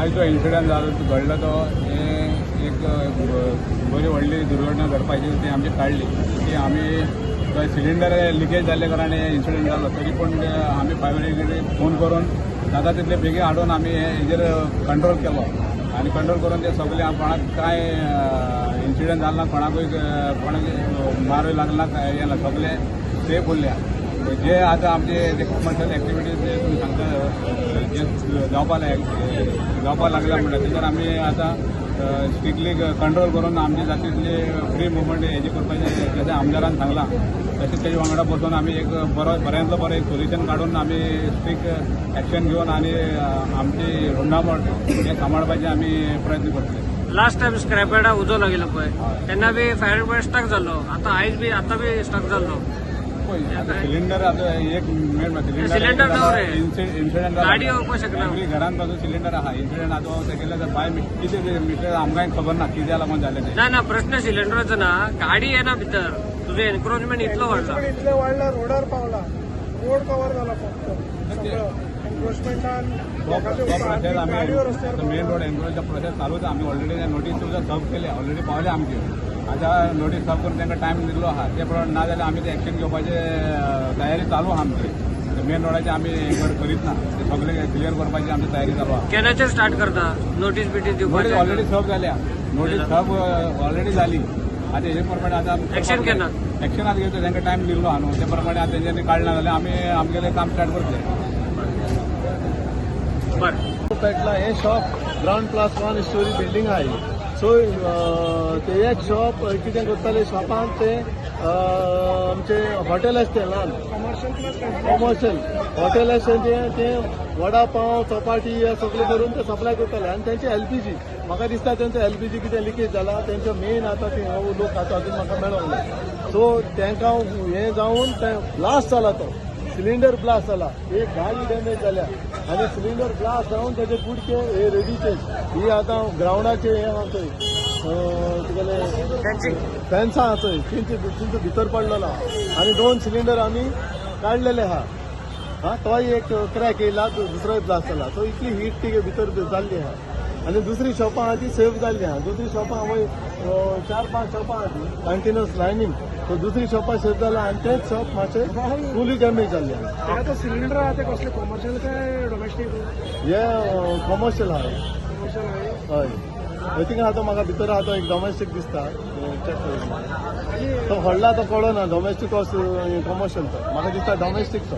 आयज जो इन्सिडंट जालो घडलो तो हें एक बरी व्हडली दुर्घटना घडपाची ती आमची टाळ्ळी. ती आमी सिलिंडर लिकेज जाल्ले कारणान हे इन्सिडंट जालो. तरी पूण आमी फायर ब्रिगेडीक फोन करून जाता तितले बेगीन हाडून आमी हेजेर कंट्रोल केलो आनी कंट्रोल करून ते सगळे कोणाक कांय इन्सिडंट जालो ना, कोणाकूय कोणाक मारूय लागला ना, हें ना, सगळे सेफ उरल्या. जे आतां आमचे जे कमर्शियल एक्टिविटीज जे तुमी सांगता जे जावपा लागल्या म्हणटा तेजेर आमी आतां स्ट्रिक्टली कंट्रोल करून आमची जाता तितली फ्री मुवमेंट हेजे करपाचें जशें आमदारान सांगलां तशें तेजे वांगडा बसून आमी एक बरो बऱ्यांतलो बरो एक सोल्युशन काडून आमी स्ट्रिक्ट एक्शन घेवन आनी आमची रुमडामळ हें सांबाळपाचे आमी प्रयत्न करतले. लास्ट टायम स्क्रॅप उजो लागिल्लो पळय तेन्ना बी फायर ब्रिगेड स्टक जाल्लो, आतां आयज बी आतां बी स्टक जाल्लो. पळय सिलिंडर आतां एक मेन सिलिंडर इन्सिडंट गाडी येवपाक शकना. एवरी घरान पासून सिलिंडर आहा. इन्सिडंट आतां तें केलें बाय कितें मिस्टेक आमकांय खबर ना कित्या लागून जालें तें. ना ना, प्रश्न सिलिंडराचो ना, गाडी येना भितर. तुजो एनक्रोचमेंट इतलो वाडला, इतले वाडला, रोडार पावला, रोड कवर जाला फक्त सगळो एन्क्रोचमेंटान. प्रोसेस आमी मेन रोड एन्क्रोचचा प्रोसेस चालूच. आमी ऑलरेडी नोटीस सुद्दां सर्व केले, ऑलरेडी पावले आमचे. आतां नोटीस सर्व करून तांकां टायम दिल्लो आहा, ते प्रमाणे ना जाल्यार आमी ते एक्शन घेवपाचे तयारी चालू आहा आमची. मेन रोडाचे आमी एन्क्वायरी करीत ना, ते सगळे क्लियर करपाची आमची तयारी चालू आहा. केन्नाचेर स्टार्ट करता नोटीस बिटीस नोटीस दिवपाची? ऑलरेडी सर्व जाल्या, नोटीस सर्व ऑलरेडी जाली. आतां हेजे प्रमाणे आतां एक्शन केन्ना? एक्शन आतां घेतले, तांकां टायम दिल्लो आहा न्हू, ते प्रमाणे आतां तेंच्यांनी काडना जाल्यार आमी आमगेलें काम स्टार्ट करतले. बरें. पेटला हे shop ground plus 1 storey building आहे. सो ते एक शॉप कितें करताले शॉपान ते आमचे हॉटेल आसते ल्हान कॉमर्शियल हॉटेल आसते ते वडा पाव चपाटी हे सगळे करून ते सप्लाय करताले. आनी तेंचे एलपीजी म्हाका दिसता तेंचो एलपीजी कितें लिकेज जाला, तेंचो मेन आतां ते लोक आतां अजून म्हाका मेळोंक ना. सो तेंकां हें जावन ते ब्लास्ट जाला, तो सिलिंडर ब्लास्ट जाला, एक गाडी डॅमेज जाल्या आनी सिलिंडर ब्लास्ट जावन तेजे कुडके हे रेडीचे ही आतां ग्रावंडाचे हे आहा चोय तुगेले फेन्सां आहा चोय तेंचे भितर पडलेलो आहा आनी 2 सिलिंडर आमी काडलेले आहा. हा तोय एक क्रॅक येयला, दुसरोय ब्लास्ट जाला. सो इतली हीट ती भितर जाल्ली आहा आनी दुसरी शॉपां आहा ती सेफ जाल्ली आहा. दुसरी शॉपां वय 4-5 शॉपां आहा ती कंटिन्युअस लायनींग. सो दुसरी शॉपां सेफ जाला आनी तेच शॉप मातशें फुली डॅमेज जाल्लें आहा. आतां सिलिंडर आहा ते कसले कॉमर्शियल काय डोमेस्टीक? हे कॉमर्शियल आहा. हय थिंगा आतां म्हाका भितर आहा तो एक डोमेस्टीक दिसता, चॅक करून तो व्हडला तो कळना डोमेस्टीक कॉमर्शियल, तो म्हाका दिसता डोमेस्टीक तो.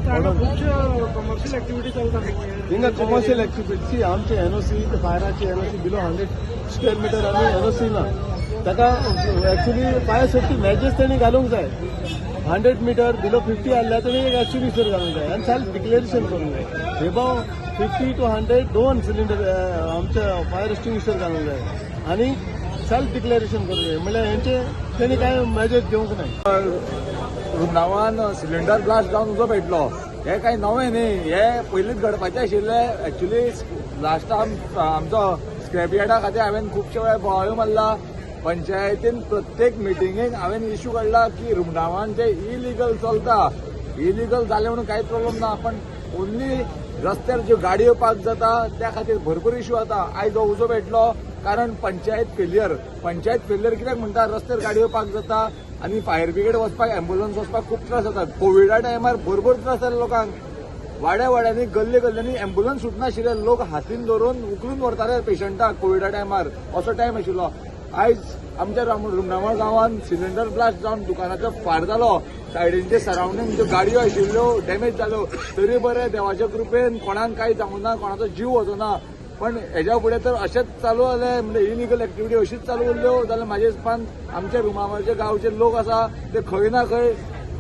कॉमर्शियल एक्टिविटी चलता हिंगा कॉमर्शियल एक्टिविटी आमचे एनओसी फायराची एनओसी बिलो 100 स्क्वेअर मिटर आमी एनओसी ना. ताका एक्चुअली फायर सेफ्टी मेजर्स तेणी घालूंक जाय. 100 मिटर बिलो 50 आहल्यार तेणी एक एक्स्टिंग्विशर घालूंक जाय आनी सेल्फ डिक्लेरेशन करूंक जाय. एबव 50 to 100 2 cylinder आमचे फायर एक्स्टिंग्विशर घालूंक जाय आनी सेल्फ डिक्लेरेशन करूंक जाय. म्हणल्यार हेंचे तेणी कांय मेजर्स घेवंक नाय. वृंदावन सिलिंडर ब्लास्ट जावन उजो पेटलो हे कांय नवें न्ही, हे पयलींच घडपाचें आशिल्लें. एक्चुली लास्टाक आमचो स्क्रॅप यार्डा खातीर हांवें खुबशे वेळार बोवाळूय मारला. पंचायतीन प्रत्येक मिटिंगेक हांवें इश्यू काडला की रुमडावान जे इलिगल चलता, इलिगल जालें म्हणून कांयच प्रॉब्लम ना, पण ओन्ली रस्त्यार ज्यो गाडयो पार्क जाता त्या खातीर भरपूर इश्यू जाता. आयज हो उजो पेटलो कारण पंचायत फेलियर. पंचायत फेलियर कित्याक म्हणटा, रस्त्यार गाडयो पार्क जाता आनी फायर ब्रिगेड वचपाक एम्बुलन्स वचपाक खूब त्रास जातात. कोविडा टायमार भरपूर त्रास जाले लोकांक, वाड्या वाड्यांनी गल्ले गल्ल्यांनी एम्बुलन्स सुटनाशिल्ले, लोक हातीन धरून उखलून व्हरताले पेशंटाक कोविडा टायमार, असो टायम आशिल्लो. आयज आमच्या रुमडामळ गांवांत सिलिंडर ब्लास्ट जावन दुकानाचो फार जालो, सायडीनचे सरावंडींग ज्यो गाडयो आशिल्ल्यो डॅमेज जाल्यो. तरी बरें देवाच्या कृपेन कोणाक कांय जावंक ना, कोणाचो जीव वचना. पण हेज्या फुडें तर अशेंच चालू जालें म्हणजे इलिगल एक्टिविटी अशीच चालू उरल्यो जाल्यार म्हाज्या हिसपान आमच्या रुमडामळचे गांवचे लोक आसा ते खंय ना खंय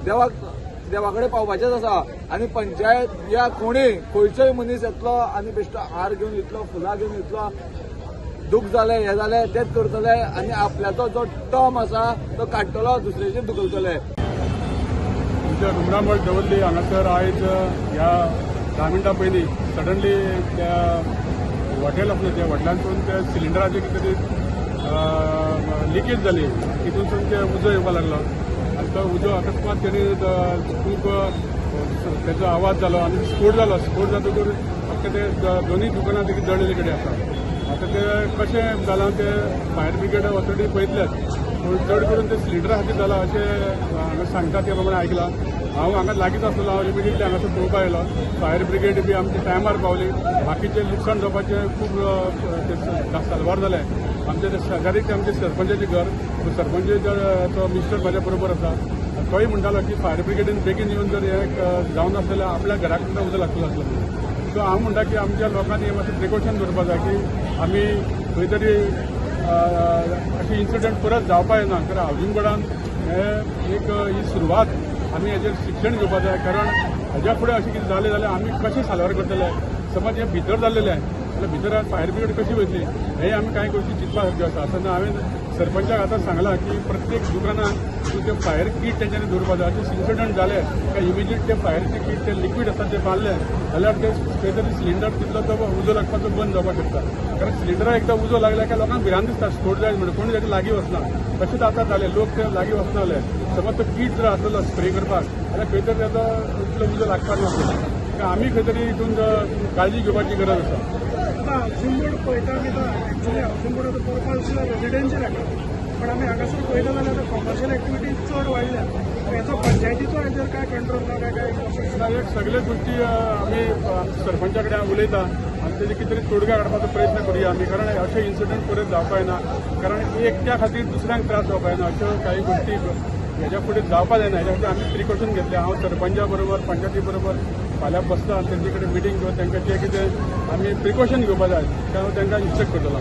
देवा कडेन पावपाचेच आसा. आनी पंचायत या कोणूय खंयचोय मनीस येतलो आनी बेश्टो हार घेवन येतलो, फुलां घेवन येतलो, दूख जालें हें जालें तेंच करतले आनी आपल्याचो जो टर्म आसा तो काडटलो, दुसऱ्याचेर धुकलतले. आमच्या रुमडामळ दवर्ली हांगासर आयज ह्या 10 मिनटां पयलीं सडनली त्या हॉटेल आसलें त्या हॉटेलांतून त्या सिलिंडराची कितें तरी लिकेज जाली, तितूनसून ते उजो येवपाक लागलो आनी तो उजो अकस्मात तेणी खूब तेजो आवाज जालो आनी स्फोट जालो. स्फोट जातकूच अख्खे ते दोनूय दुकानां देखील जळिल्ले कडेन आसा. आतां ते कशें जालां ते फायर ब्रिगेड ऑथॉरिटी पळयतलेच, पूण चड करून ते सिलिंडरा खातीर जालां अशें हांगा सांगता ते प्रमाणे आयकलां. हांव हांगा लागींच आसलो, हांव इमिडिएटली हांगासर पळोवपाक आयलो. फायर ब्रिगेड बी आमचे टायमार पावली. बाकीचें लुकसाण जावपाचें खूब ते साल्वार जालें. आमचे ते शेजारीच आमचे सरपंचाचें घर, सरपंच तो मिस्टर म्हाज्या बरोबर आसा, तोय म्हणटालो की फायर ब्रिगेडीन बेगीन येवन जर हें जावनासलें जाल्यार आपल्या घराक सुद्दां उजो लागतलो आसलो म्हणून. सो हांव म्हणटा की आमच्या लोकांनी हें मातशें प्रिकॉशन दवरपाक जाय की आमी खंय तरी अशे इन्सिडंट परत जावपाक येना. कारण हावजींग बोर्डान हे एक ही सुरवात आमी हेजेर शिक्षण घेवपाक जाय, कारण हेज्या फुडें अशें कितें जालें जाल्यार आमी कशें साल्वार करतले. समज हें भितर जाल्लेलें जाल्यार भितर फायर ब्रिगेड कशी वयतली हें आमी कांय गोश्टी चिंतपा सारक्यो आसा. तेन्ना हांवें सरपंचाक आतां सांगलां की प्रत्येक दुकानान तूं तें फायर कीट तेंच्यांनी दवरपाक जाय. अशें इन्सिडंट जाले काय इमिजिएट ते फायरचे कीट, ते लिक्वीड आसा ते बांदले जाल्यार ते खंय तरी सिलिंडर तितलो तो उजो लागपाचो बंद जावपाक शकता. कारण सिलिंडराक एकदां उजो लागल्या काय लोकांक भिरांत दिसता, स्फोट जायत म्हणून कोण ताच्या लागीं वचना. तशेंच आतां जालें, लोक ते लागीं वचना जाले. समज तो कीट जर आसलेलो स्प्रे करपाक जाल्यार खंय तरी ताचो इतलो उजो लागपाक नासलो. आमी खंय तरी हितून काळजी घेवपाची गरज आसा. आतां हावसिंग बोर्ड पळयता आमी, एक्चुअली हावसिंग बोर्ड आतां पर्पज रेजिडेन्शियल आसा, पण आमी हांगासर पळयता जाल्यार आतां कॉमर्शियल एक्टिविटीज चड वाडल्या. हेचो पंचायतीचो हेजेर काय कंट्रोल ना काय काय कशें? ना, एक सगळे गोष्टी आमी सरपंचा कडेन उलयता आनी तेजे कितें तरी तोडगा काडपाचो प्रयत्न करुया आमी, कारण अशे इन्सिडंट परत जावपाक जायना. कारण एकट्या खातीर दुसऱ्यांक त्रास जावपाक जायना. अश्यो काही गोष्टी हेज्या फुडें जावपाक जायना, हेज्या खातीर आमी प्रिकॉशन घेतले. हांव सरपंचा बरोबर, पंचायती बरोबर फाल्यां बसता आनी तेंचे कडेन मिटींग घेवन तांकां जें कितें आमी प्रिकॉशन घेवपाक जाय तें हांव तांकां इन्स्ट्रक्ट करतलो.